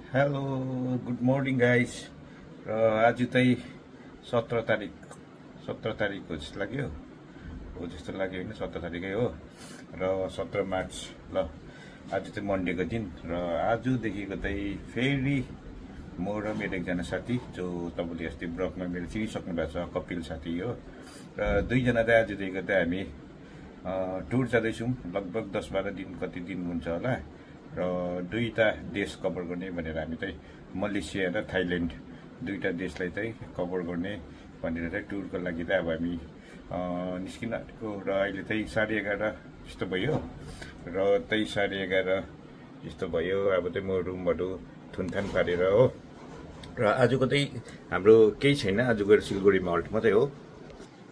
Hello good morning guys. र आज चाहिँ 17 तारिक हो जस्तो लाग्यो होइन 17 तारिकै हो र 17 मार्च ल आज चाहिँ मन्डेको दिन र आजदेखिको चाहिँ फेरि म र मेरो एकजना साथी जो तपाईँले अस्ति ब्लगमा मेरो चिनिसक्नु भएको छ कपिल साथी हो र दुईजना चाहिँ आजदेखिको चाहिँ हामी टुर जाँदैछौँ लगभग 10-12 दिन कति दिन हुन्छ होला र दुईटा देश कभर गर्ने भनेर हामी चाहिँ मलेसिया र थाइल्यान्ड दुईटा देशलाई चाहिँ कभर गर्ने भनेर चाहिँ टुरको लागि चाहिँ अब हामी निस्किन आँटेको र अहिले चाहिँ 11:30 जस्तो भयो र त्यही 11:30 जस्तो भयो। अब चाहिँ म रुमहरू थुनथान पारेर हो र आजको चाहिँ हाम्रो केही छैन, आज गएर सिलगढीमा हल्ट मात्रै हो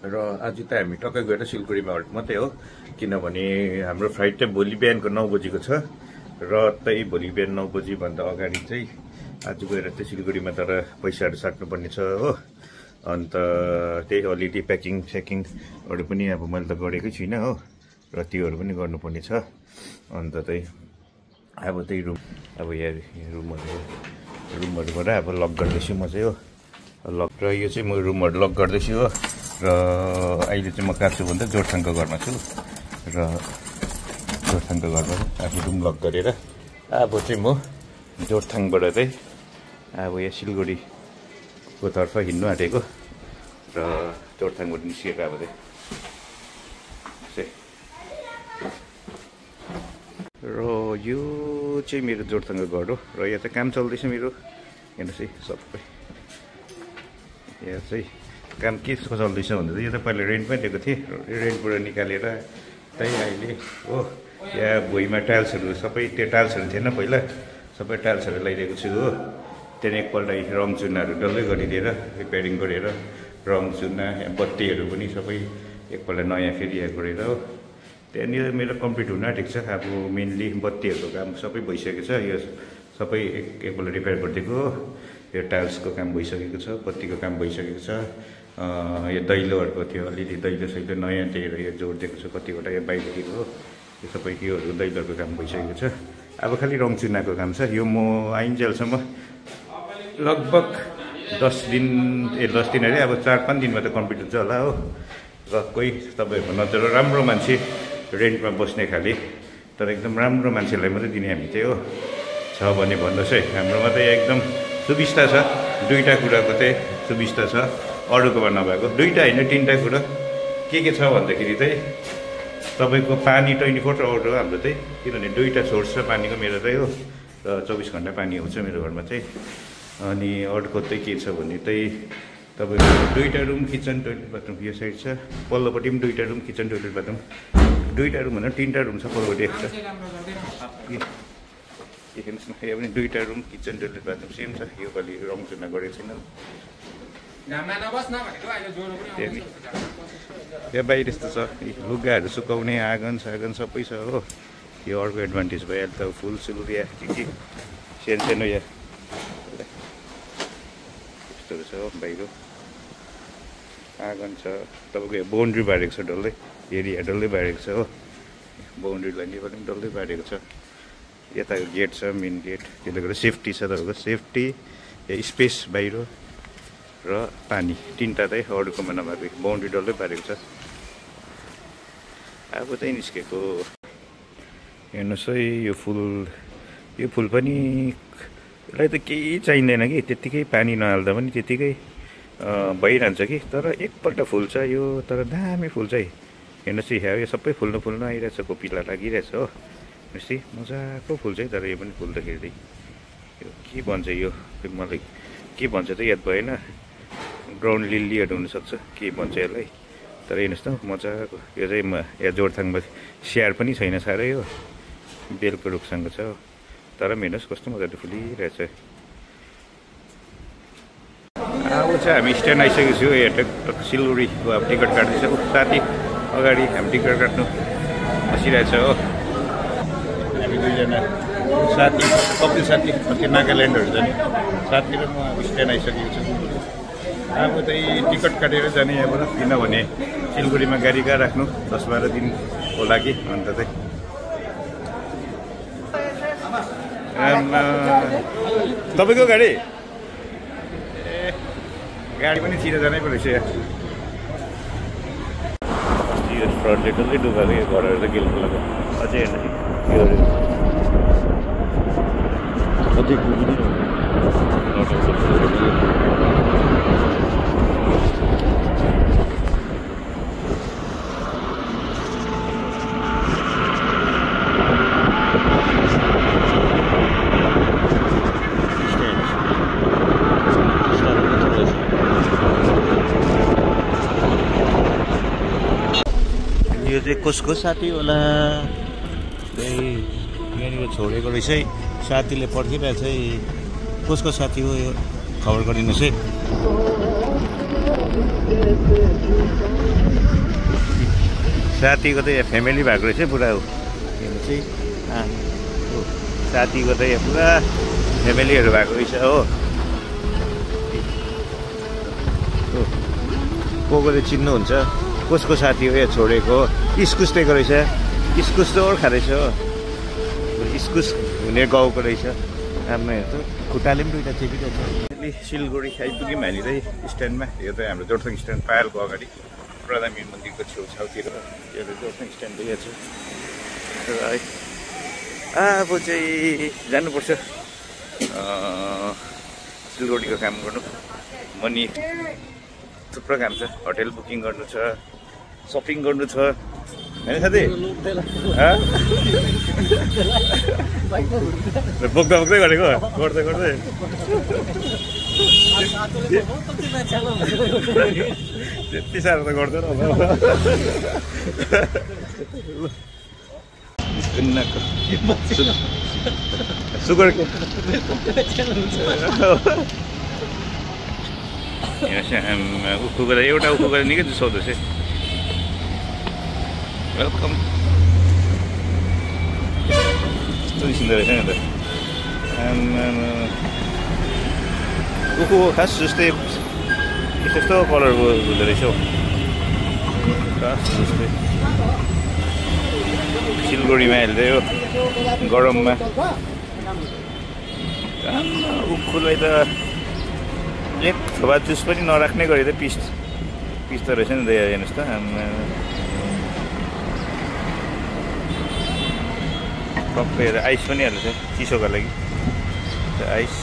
र आज चाहिँ हामी टक्कै गएर सिलगढीमा हल्ट मात्रै हो किनभने हाम्रो फ्लाइट चाहिँ भोलि बिहानको 9 बजीको छ र त्यही भोलि बिहान 9 बजीभन्दा अगाडि चाहिँ आज गएर चाहिँ सिलगढीमा तर पैसाहरू साट्नुपर्ने छ हो। अन्त त्यही अलरेडी प्याकिङहरू पनि अब मैले त गरेकै छुइनँ हो र त्योहरू पनि गर्नुपर्ने छ। अन्त चाहिँ अब त्यही अब यहाँ रुमहरूबाट अब लक गर्दैछु म चाहिँ हो लक र यो चाहिँ म रुमहरू लक गर्दैछु हो र अहिले चाहिँ म कहाँ छु भन्दा जोरथाङको घरमा छु र जोरथाङको घरमा आफ्नो रुम लक गरेर अब चाहिँ म जोरथाङबाट चाहिँ अब यहाँ सिलगढीको तर्फ हिँड्नु आँटेको र जोरथाङबाट निस्किएको अब चाहिँ र यो चाहिँ मेरो जोरथाङको घर हो र यहाँ चाहिँ काम चल्दैछ मेरो हेर्नुहोस् है सबै यहाँ चाहिँ काम के चल्दैछ भन्दा चाहिँ यो त पहिला रेन्टमै दिएको थिएँ रेन्टबाट निकालेर त्यही अहिले हो यहाँ भुइँमा टाइल्सहरू सबै त्यो टाइल्सहरू थिएन पहिला सबै टाइल्सहरू लगाइदिएको छु हो त्यहाँदेखि एकपल्ट रङ चुनाहरू डल्लै गरिदिएर रिपेयरिङ गरेर रङ चुना बत्तीहरू पनि सबै एकपल्ट नयाँ फेरि यहाँ गरेर हो त्यहाँनिर मेरो कम्प्लिट हुन आँटेको छ। अब मेनली बत्तीहरूको काम सबै भइसकेको छ, यो सबै एकपल्ट रिपेयर गरिदिएको हो, यो टाइल्सको काम भइसकेको छ, बत्तीको काम भइसकेको छ, यो दैलोहरूको थियो अलिअलि दैलो सैलो नयाँ दिएर यो जोडिदिएको छ कतिवटा यो बाहिरदेखिको हो यो सबै योहरू दैलोहरूको काम भइसकेको छ। अब खालि रङ चुनाको काम छ, यो म आइन्जेलसम्म लगभग 10 दिन अरे अब 4-5 दिनमा त कम्प्लिट हुन्छ होला हो। र कोही तपाईँहरूको नजर राम्रो मान्छे रेन्टमा बस्ने खाले तर एकदम राम्रो मान्छेलाई मात्रै दिने हामी चाहिँ हो छ भने भन्नुहोस् है। हाम्रोमा त एकदम सुविस्ता छ, दुईवटा कुराको चाहिँ सुविस्ता छ अरूकोमा नभएको, दुईवटा होइन 3टा कुरा के छ भन्दाखेरि चाहिँ तपाईँको पानी 24 आवर हो हाम्रो चाहिँ, किनभने 2टा सोर्स छ पानीको मेरो चाहिँ हो र 24 घन्टा पानी आउँछ मेरो घरमा चाहिँ। अनि अर्को चाहिँ के छ भने चाहिँ तपाईँको 2टा रुम किचन टोइलेट बाथरुम यो साइड छ, पल्लोपट्टि पनि 2टा रुम किचन टोइलेट बाथरुम 2टा रुम भनेर 3टा रुम छ पल्लोपट्टि छ हेर्नुहोस् न यो पनि 2टा room kitchen toilet bathroom same छ। यो पालि रङ चुना गरेको छैन त्यहाँ बाहिर यस्तो छ लुगाहरू सुकाउने आँगन सबै छ हो। यो अर्को एडभान्टेज भयो त फुल सुल या के सानो या यस्तोहरू छ हो। बाहिर आँगन छ तपाईँको यो बाउन्ड्री बारेको छ डल्लै, एरिया डल्लै बारेको छ हो, बाउन्ड्री लाइन यो पनि डल्लै बारेको छ। यता गेट छ मेन गेट, त्यसले गर्दा सेफ्टी छ तपाईँको, सेफ्टी स्पेस बाहिर र पानी 3टा चाहिँ अरूकोमा नभएको बाउन्ड्री डल्लै पारेको छ। अब चाहिँ निस्केको हेर्नुहोस् है यो फुल पनि यसलाई त केही चाहिँदैन कि त्यत्तिकै पानी नहाल्दा पनि त्यत्तिकै भइरहन्छ कि, तर एकपल्ट फुल्छ यो, तर दामी फुल्छ है। हेर्नुहोस् है यो सबै फुल्न आइरहेछ, कोपिला लागिरहेछ हो। हेर्नुहोस् है मजाको फुल्छ है, तर यो पनि फुल्दाखेरि चाहिँ यो के भन्छ यो मलाई के भन्छ त याद भएन, ग्राउन्ड लिल्लीहरू हुनसक्छ के भन्छ यसलाई, तर हेर्नुहोस् न मजाको यो चाहिँ यहाँ जोरथाङमा स्याहार पनि छैन साह्रै हो, बेलको रुखसँग छ तर पनि हेर्नुहोस् कस्तो मजाले फुलिरहेछ। अब चाहिँ हामी स्ट्यान्ड आइसकेको छु यहाँ सिलगढीको अब टिकट काट्दैछ साथी अगाडि हामी टिकट काट्नु बसिरहेछ हो। हामी दुईजना साथी कपिल साथी अस्ति नागाल्यान्डहरू जाने साथी र म अब स्ट्यान्ड आइसकेको छु। अब चाहिँ टिकट काटेर जाने यहाँबाट, किनभने सिलगढीमा गाडी कहाँ राख्नु 10-12 दिनको लागि। अन्त चाहिँ तपाईँको गाडी गाडी पनि चिर जानै परेछ यो फ्रन्टले डल्लै डुबाएको यो घरहरू त गेल खोलाको अझै हेर्नु अझै यो चाहिँ कसको साथी होला यहाँनिर छोडेको रहेछ है साथीले पर्खिरहेको छ है कसको साथी हो यो खबर गरिदिनुहोस् है साथीको त यहाँ फ्यामिली भएको रहेछ पुरा हो हेर्नु चाहिँ साथीको त यहाँ पुरा फ्यामिलीहरू भएको रहेछ हो को कोले चिन्नुहुन्छ कसको साथी हो यहाँ छोडेको इस्कुस दिएको रहेछ इस्कुस त ओर्खा रहेछ हो इस्कुस हुने गाउँको रहेछ राम्रो हेर्छु खुट्टाले पनि दुइटा चेपिरहेछ अहिले सिलगढी आइपुग्यौँ हामी चाहिँ स्ट्यान्डमा यो चाहिँ हाम्रो जोरथाङ स्ट्यान्ड पायलको अगाडि प्रधानमन्त्री मन्दिरको छेउछाउतिर यो जोरथाङ स्ट्यान्ड देखेको छु है अब चाहिँ जानुपर्छ सिलगढीको काम गर्नु मनी थुप्रो काम छ होटेल बुकिङ गर्नु छ सपिङ गर्नु छ होइन साथी बोक्दा बोक्दै गरेको गर्दै गर्दै त्यति साह्रो त गर्दैन सुगर उखुको त एउटा उखुको निकै जुसाउँदो रहेछ वेलकम कस्तो सुन्दर रहेछ नि त उखु खास जस्तै त्यस्तो कलरको हुँदो रहेछ हौ खास जस्तै सिलगढीमा अहिले यो गरममा उखुलाई त एक थोपा जुस पनि नराख्ने गरी त पिस्दो रहेछ नि त हेर्नुहोस् त टप्पै आइस पनि हाल्छ चिसोको लागि आइस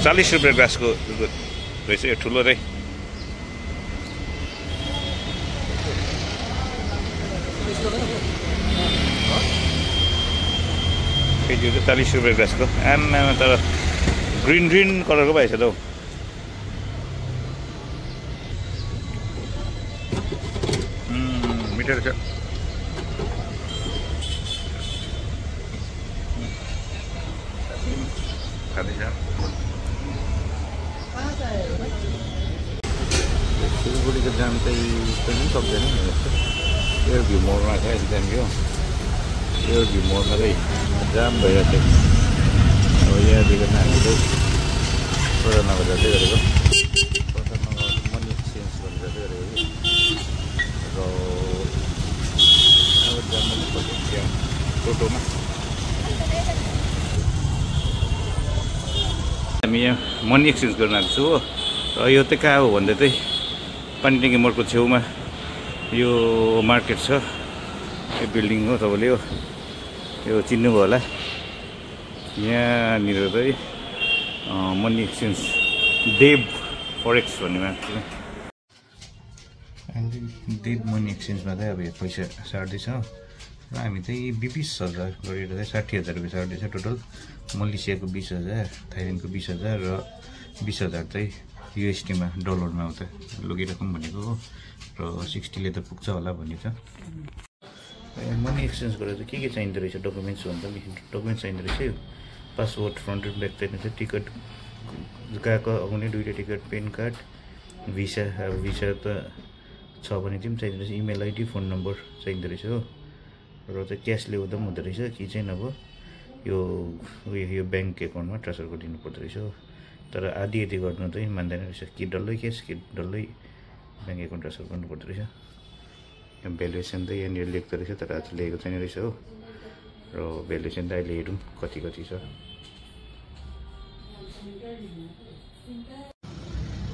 ₹40 ग्लासको रहेछ यो ठुलो रै फेरि ₹40 ग्लासको आमामा तर ग्रीन ग्रीन कलरको भएछ त हौ मिठो रहेछ खाँदैछ सिलगढीको जाम चाहिँ पनि सक्दैन एयर भ्यू मोडमा छ अहिले जाम यो एयर भ्यू मोडमा चाहिँ जाम भइरहेको थियो अब यहाँदेखि हामी चाहिँ प्रधाननगर जाँदै गरेको प्रधाननगर मनी एक्सचेन्ज गर्नु जाँदै गरेको कि र अब जानु पर्छ त्यहाँ टोटोमा हामी यहाँ मनी एक्सचेन्ज गर्न आएको छु हो र यो चाहिँ कहाँ हो भन्दा चाहिँ पानीट्याङ्की मोडको छेउमा यो मार्केट छ यो बिल्डिङ हो तपाईँले यो चिन्नुभयो होला यहाँनिर चाहिँ मनी एक्सचेन्ज देव फरेक्स भन्ने मान्छे देव मनी एक्सचेन्जमा चाहिँ अब पैसा साट्दैछ र हामी चाहिँ 20,000 गरेर चाहिँ 60,000 रुपियाँ साट्दैछ टोटल मलेसियाको 20,000 थाइल्यान्डको 20,000 र 20,000 चाहिँ युएसडीमा डलरमा उता लगिरकम भनेको हो र 60ले त पुग्छ होला भन्ने छ मनी एक्सचेन्ज गरेर चाहिँ के चाहिँदो रहेछ डकुमेन्ट्स भन्दा डकुमेन्ट्स चाहिँदो रहेछ यो पासपोर्ट फ्रन्ट एन्ड ब्याक चाहिन्छ टिकट गएको आउने दुईवटा टिकट पेन कार्ड भिसा अब भिसा त छ भने चाहिँ चाहिँदो रहेछ इमेल आइडी फोन नम्बर चाहिँदो रहेछ हो र चाहिँ क्यास ल्याउँदा पनि हुँदो रहेछ कि चाहिँ अब यो ब्याङ्क एकाउन्टमा ट्रान्सफर गरिदिनु पर्दो रहेछ हो तर आधी यति गर्नु चाहिँ मान्दैन रहेछ कि डल्लै केस कि डल्लै ब्याङ्क एकाउन्ट ट्रान्सफर गर्नुपर्दो रहेछ। भ्यालुएसन चाहिँ यहाँनिर लेख्दो रहेछ तर आज लेखेको छैन रहेछ हो। र भ्यालुएसन त अहिले हेरौँ कति कति छ।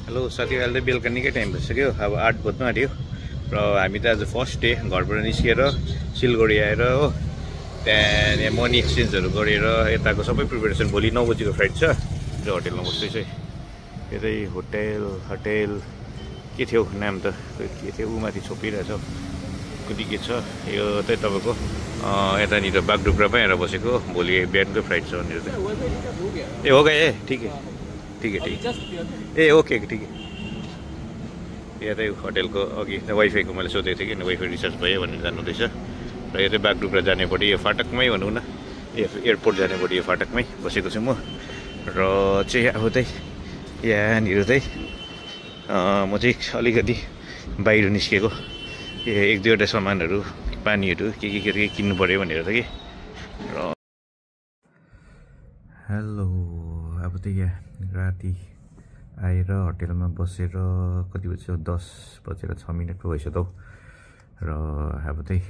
हेलो साथीहरू, अहिले त बेलुका निकै टाइम भइसक्यो, अब 8 बज्नु आँट्यो र हामी त आज फर्स्ट डे घरबाट निस्किएर सिलगढी आएर हो, त्यहाँ मनी एक्सचेन्जहरू गरेर यताको सबै प्रिपेरेसन। भोलि 9 बजीको फ्लाइट छ र होटेलमा बस्दैछ। यतै होटेल के थियो नाम त के थियो, ऊ माथि छोपिरहेछ कति के छ। यो चाहिँ तपाईँको यतानिर बागडुग्रामै आएर बसेको, भोलि बिहानको फ्लाइट छ भनेर चाहिँ। ए हो गए, ठिक है ए ओके ठिक है। यतै होटेलको अघि वाइफाईको मैले सोधेको थिएँ कि वाइफाई रिचार्ज भयो भनेर जानुहुँदैछ। र यो चाहिँ बागडुग्रा जानेपट्टि यो फाटकमै भनौँ न, एयरपोर्ट जानेपट्टि यो फाटकमै बसेको छु म। र चाहिँ अब चाहिँ यहाँनिर चाहिँ म चाहिँ अलिकति बाहिर निस्केको, एक दुईवटा सामानहरू पानीहरू के किन्नु पऱ्यो भनेर त कि। र हेलो, अब त यहाँ राति आएर होटेलमा बसेर कति बज्यो, 10:06 पो भइसक्यो त। र अब चाहिँ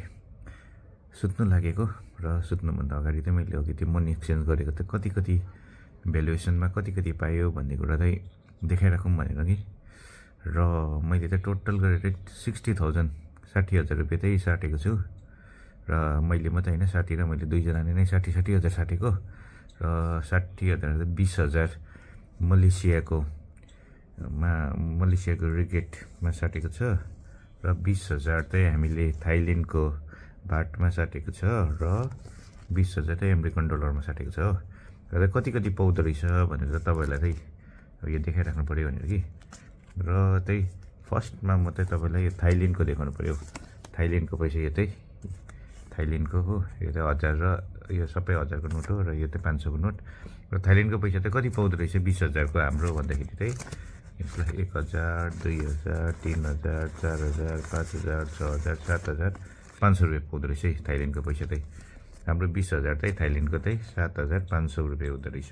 सुत्नु लागेको, र सुत्नुभन्दा अगाडि चाहिँ मैले अघि त्यो मनी एक्सचेन्ज गरेको त कति भ्यालुएसनमा कति पायो भन्ने कुरा चाहिँ देखाइराखौँ भनेर कि। र मैले चाहिँ टोटल गरेर 60,000 60,000 रुपियाँ चाहिँ साटेको छु। र मैले मात्रै होइन, साथी र मैले दुईजनाले नै 60,000 साटेको। र 60,000 20,000 मलेसियाको रिगेटमा साटेको छ। र 20,000 चाहिँ हामीले थाइल्यान्डको बाटमा साटेको छ। र 20,000 चाहिँ अमेरिकन डलरमा साटेको छ। र कति पाउँदो रहेछ भनेर तपाईँहरूलाई चाहिँ यो देखाइराख्नु पऱ्यो भनेर कि। र चाहिँ फर्स्टमा म चाहिँ तपाईँलाई यो थाइल्यान्डको देखाउनु पऱ्यो। थाइल्यान्डको पैसा यो चाहिँ थाइल्यान्डको हो, यो चाहिँ 1000 र यो सबै 1000को नोट हो। र यो चाहिँ 500को नोट। र थाइल्यान्डको पैसा चाहिँ कति पाउँदो रहेछ 20,000को हाम्रो भन्दाखेरि चाहिँ यसलाई 1,000 2,000 3,000 4,000 5,000 6,000 7,000 500 रुपियाँ पाउँदो रहेछ है थाइल्यान्डको पैसा चाहिँ। हाम्रो 20,000 चाहिँ थाइल्यान्डको चाहिँ 7,500 रुपियाँ हुँदो रहेछ।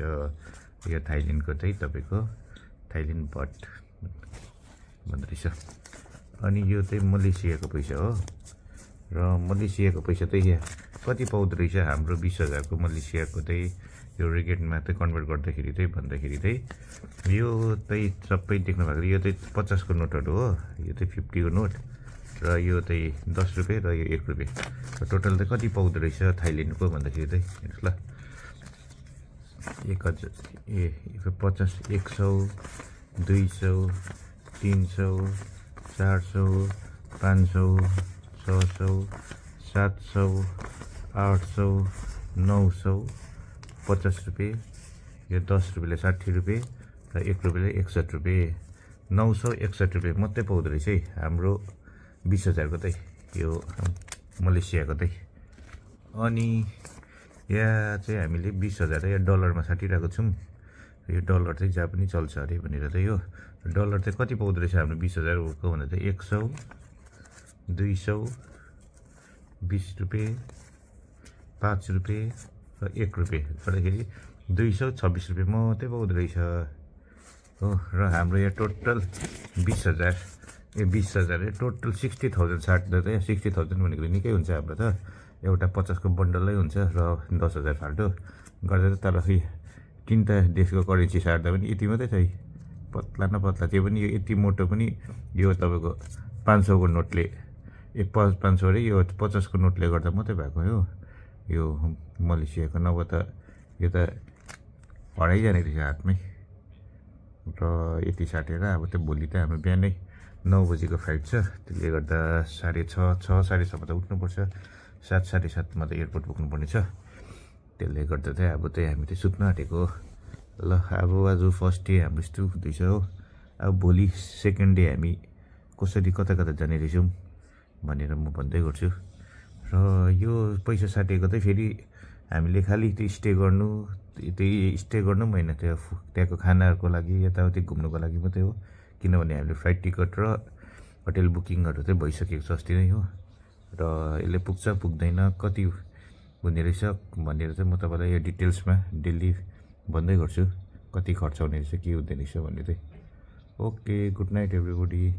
यो थाइल्यान्डको चाहिँ तपाईँको थाइल्यान्ड बट भन्दो रहेछ। अनि यो चाहिँ मलेसियाको पैसा हो। र मलेसियाको पैसा चाहिँ यहाँ कति पाउँदो रहेछ हाम्रो 20,000को मलेसियाको चाहिँ यो रिगेटमा चाहिँ कन्भर्ट गर्दाखेरि चाहिँ भन्दाखेरि चाहिँ यो चाहिँ सबै देख्नु भएको, यो चाहिँ 50को नोटहरू हो, यो चाहिँ 50को नोट, र यो चाहिँ 10 रुपियाँ र यो 1 रुपियाँ। र टोटल चाहिँ कति पाउँदो रहेछ थाइल्यान्डको भन्दाखेरि चाहिँ हेर्नुहोस् ल, 1,000 50 100 200 300 400 500 600 700 800 900 50 रुपियाँ, यो 10 रुपियाँले 60 रुपियाँ र 1 रुपियाँले 61 रुपियाँ, 961 रुपियाँ मात्रै पाउँदो रहेछ है हाम्रो 20,000को चाहिँ यो मलेसियाको चाहिँ। अनि यहाँ चाहिँ हामीले 20,000 यहाँ डलरमा साटिरहेको छौँ। यो डलर चाहिँ जहाँ पनि चल्छ अरे भनेर चाहिँ, यो डलर चाहिँ कति पाउँदो रहेछ हाम्रो 20,000को भन्दा चाहिँ 100 200 20 रुपियाँ 5 रुपियाँ र 1 रुपियाँ गर्दाखेरि 226 रुपियाँ मात्रै पाउँदो रहेछ हो। र हाम्रो यहाँ टोटल 20,000 टोटल 60,000 साट्दा चाहिँ 60,000 भनेको निकै हुन्छ हाम्रो त। एउटा 50को बन्डलै हुन्छ र 10,000 फाल्टो गर्दा त। तर खै तिनवटा देशको करेन्सी साट्दा पनि यति मात्रै छ है, पत्ला न पत्ला। त्यो पनि यो यति मोटो पनि यो तपाईँको 500को नोटले 500 अरे यो 50को नोटले गर्दा मात्रै भएको हो यो मलेसियाको। नभए त यो त हराइजाने रहेछ हातमै। र यति साटेर अब त्यो भोलि त हाम्रो बिहानै 9 बजीको फ्लाइट छ, त्यसले गर्दा 6:30 6:30 त उठ्नुपर्छ, 7 7:30 त एयरपोर्ट पुग्नुपर्ने छ। त्यसले गर्दा चाहिँ अब चाहिँ हामी चाहिँ सुत्न आँटेको ल। अब आज फर्स्ट डे हाम्रो यस्तो हुँदैछ हो। अब भोलि सेकेन्ड डे हामी कसरी कता जाने रहेछौँ भनेर म भन्दै गर्छु। र यो पैसा साटेको चाहिँ फेरि हामीले खालि त्यो स्टे गर्नु होइन, त्यहाँको खानाहरूको लागि यताउति घुम्नुको लागि मात्रै हो। किनभने हामीले फ्लाइट टिकट र होटेल बुकिङहरू चाहिँ भइसकेको छ अस्ति नै हो। र यसले पुग्छ पुग्दैन कति हुने रहेछ भनेर चाहिँ म तपाईँलाई यो डिटेल्समा डेली भन्दै गर्छु। कति खर्च हुने रहेछ के हुँदो रहेछ भन्ने चाहिँ। Okay, good night everybody.